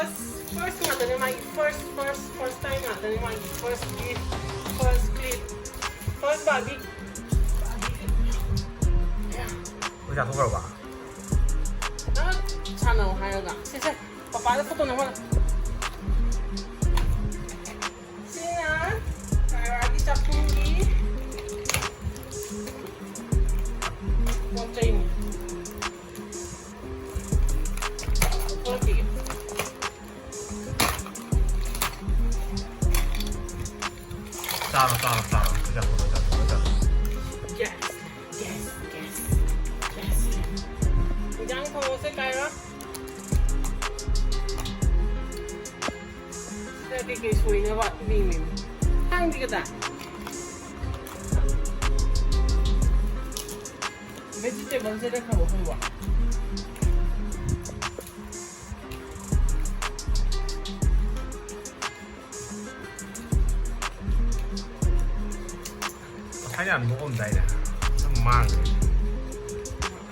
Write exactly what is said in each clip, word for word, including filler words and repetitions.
First ꯉꯥꯛꯇꯅꯦ ꯃꯥꯒꯤ, first, first, first time ꯉꯥꯛꯇꯅꯦ ꯃꯥꯒꯤ, first gift, first clip, first Barbie. ꯂꯣꯏ ꯆꯥꯊꯣꯛꯈ꯭ꯔꯕ? ꯅꯪ ꯁꯥꯟꯅꯧ ꯍꯥꯏꯔꯒ꯫ ꯁꯦ, ꯁꯦ, ꯄꯄꯥꯗ photo ꯅꯝꯍꯜꯂꯣ꯫ ꯁꯤꯅ ꯀꯥꯏꯔꯥꯒꯤ ꯆꯥꯛꯈꯨꯝꯒꯤ ꯄꯣꯠ ꯆꯩꯅꯤ꯫ ꯊꯣꯛꯂꯛꯈꯤꯒꯦ꯫ ꯆꯥꯔꯣ, ꯆꯥꯔꯣ, ꯆꯥꯔꯣ꯫ ꯂꯣꯏ ꯆꯥꯊꯣꯛ, ꯂꯣꯏ ꯆꯥꯊꯣꯛ, ꯂꯣꯏ ꯆꯥꯊꯣꯛ꯫ Yes, yes, yes, yes. ꯏꯟꯖꯥꯡ ꯊꯣꯡꯉꯁꯦ, ꯀꯥꯏꯔꯥ꯫ ꯁꯤꯗ ꯀꯩꯀꯩ ꯁꯣꯏꯅꯕ ꯏꯃꯦ, ꯏꯃꯦ꯫ ꯊꯥꯡꯗꯤ ꯀꯗꯥꯏ? Vegetable ꯁꯦ ꯂꯩꯈ꯭ꯔꯕ ꯈꯪꯕ꯭ꯔꯣ? ꯉꯁꯥꯏ ꯌꯥꯝ ꯅꯣꯛꯑꯝꯗꯥꯏꯅꯦ꯫ ꯑꯗꯨꯝ ꯃꯥꯡꯈ꯭ꯔꯦ꯫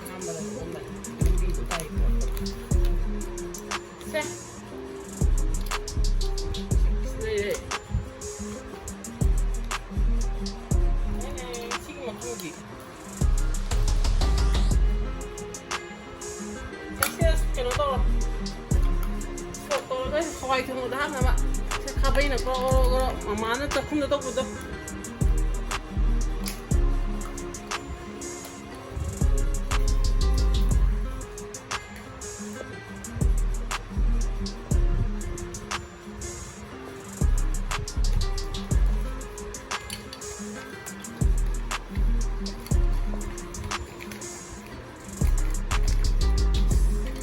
ꯑꯍꯥꯟꯕꯗ ꯅꯣꯛꯑꯝꯕꯅꯦ꯫ ꯂꯝꯕꯤꯗꯣ ꯇꯥꯏ ꯄꯣꯠꯇꯣ꯫ ꯁꯦ꯫ ꯂꯩꯔꯦ꯫ ꯁꯤꯒꯤ ꯃꯇꯨꯡꯗꯤ꯫ ꯁꯦ, ꯁꯦ, ꯀꯩꯅꯣ ꯇꯧꯔꯣ꯫ Sort ꯇꯧꯔꯒ ꯍꯋꯥꯏ ꯊꯣꯡꯕꯗ ꯍꯥꯞꯅꯕ꯫ ꯁꯦ, ꯈꯥꯕꯩꯅ ꯒ꯭ꯔꯣ, ꯒ꯭ꯔꯣ, ꯒ꯭ꯔꯣ꯫ ꯃꯃꯥꯅ ꯆꯥꯛꯈꯨꯝꯗ ꯇꯧꯕꯗꯣ꯫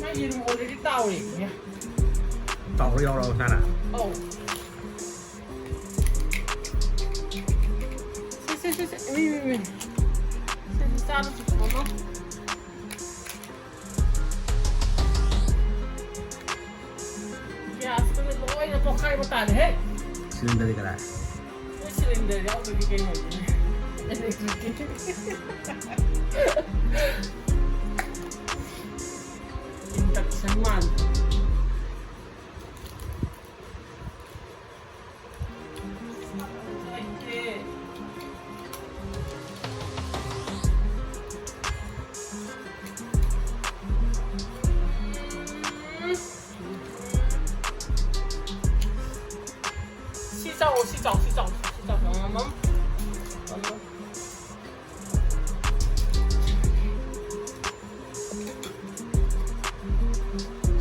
ꯃꯥ ꯌꯦꯔꯨꯝ already ꯇꯥꯎꯔꯦ꯫ ꯇꯥꯎꯔ ꯌꯥꯎꯔꯕ ꯁꯥꯅ? ꯑꯧ꯫ ꯁꯦ, ꯁꯦ, ꯁꯦ, ꯁꯦ꯫ ꯃꯤ, ꯃꯤ, ꯃꯤ꯫ ꯁꯦ, ꯁꯦ, ꯆꯥꯔꯣ, ꯆꯨꯆꯨ ꯃꯃꯥ꯫ Gas ꯀꯗꯣ ꯂꯣꯏꯅ ꯄꯣꯛꯈꯥꯏꯕ ꯇꯥꯔꯦꯍꯦ꯫ Cylinder ꯗꯤ ꯀꯗꯥꯏ? ꯅꯣꯏ cylinder ꯌꯥꯎꯗ꯭ꯔꯗꯤ ꯀꯩ ꯑꯣꯏꯗꯣꯏꯅꯣ? Electric ꯀꯤ꯫ Induction ꯃꯥꯟ꯫ ꯁꯤ ꯆꯥꯎ, ꯁꯤ ꯆꯥꯎ, ꯁꯤ ꯆꯥꯎ꯫ ꯃꯃꯝ꯫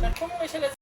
ꯆꯥꯛꯈꯨꯝ ꯂꯣꯏꯁꯤꯜꯂꯁꯤ꯫